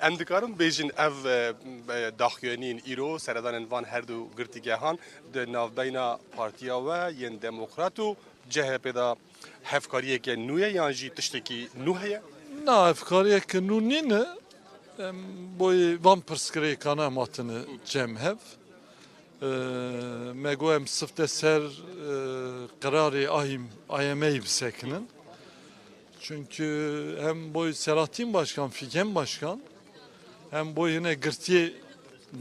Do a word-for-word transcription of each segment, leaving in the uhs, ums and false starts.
Em dikarin bêjin ev, e, e, daxuyanîn îro seredanên van her du girtîgehan di navbeyna partiya we yên Demokrat û C H P de hevkariyeke nû ye yan jî tiştekî nû heye? Na, hevkariyeke nû nîne. Em boyê van pirsgirêkana em hatine cem hev. E, me got em sifte ser, e, qirarê ahîm A Y M'yî bisekinin. Çünkü hem boy Selahattin Başkan, Figen Başkan, hem boy yine girtiye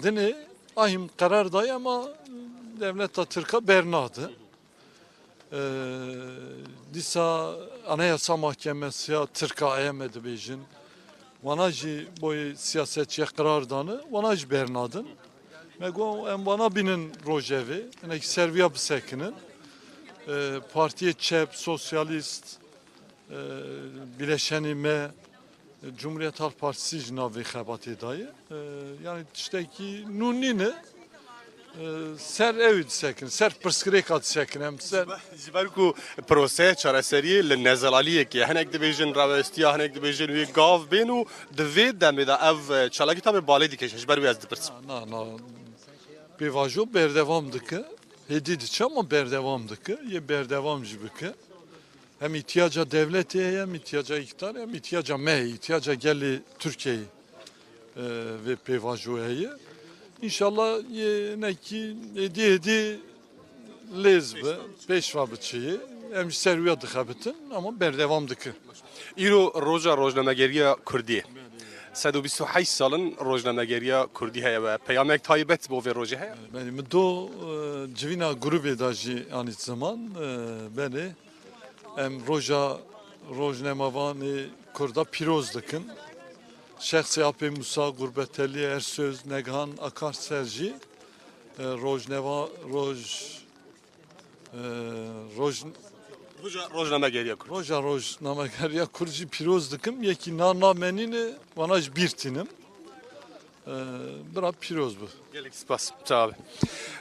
dinê ahîm qerar daye ama devleta Tirka bernadi. Ee, dîsa Anayasa Mahkemesi ya Tirka A Y M dibêjin. Wana jî boy siyasetçiye qerar dane, wana jî bernadin. Me got em wana bînin rojevê, hinek ser viya bisekinin. Ee, partiyê çep, sosyalist, e, bileşenê me, Cumhuriyet Halk Partisi jî navê xebatê daye. E, yani tiştekî nû nîne, e, ser ew disekin, ser pirsgirêka disekin, em ser Ji ber ku proseyê çareseriyê li nezelaliyekê, hinek dibêjin rawestiya, hinek dibêjin wê gav bên û di vê demê de ev, e, çalakî tabe balê dikêşe. Ji ber wê ez dipirsim. Na, na, na. Pêvajo berdevam dike. Hêdî diçe ama berdevam dike. Yê berdevam jî bike. Hem îtiyaca dewletê heye, hem îtiyaca îktidarê, hem îtiyaca me heye, îtiyaca gelê Tirkiyeyê, e, vê pêvajoyê heye. Înşallah yê nekî êdî êdî lêz be, pêşva biçe yê. Em ji ser wîya dixebitin, ama berdewam dike. Îro roja rojnamegeriya Kurdî ye. Sed û bîst û heşt sal in rojnamegeriya Kurdî heye we peyamek taybet bo vê rojê heye? Belê, min do, e, civîna grûbê de jî anît ziman, e, belê. Em roja rojnamevanê Kurda pîroz dikin. Şexsê Apê Musa, Gurbeteliye, Ersöz, Neghan, Akar ser jî, e, rojneva-, roj-, e, roj-, Roja rojnamegeriya Kurd. Roja rojnamegeriya Kurd jî pîroz dikim. Yekî na namenîne, wana ji bîr tînim. E, bira pîroz bi. Gelek spas. Çawa be.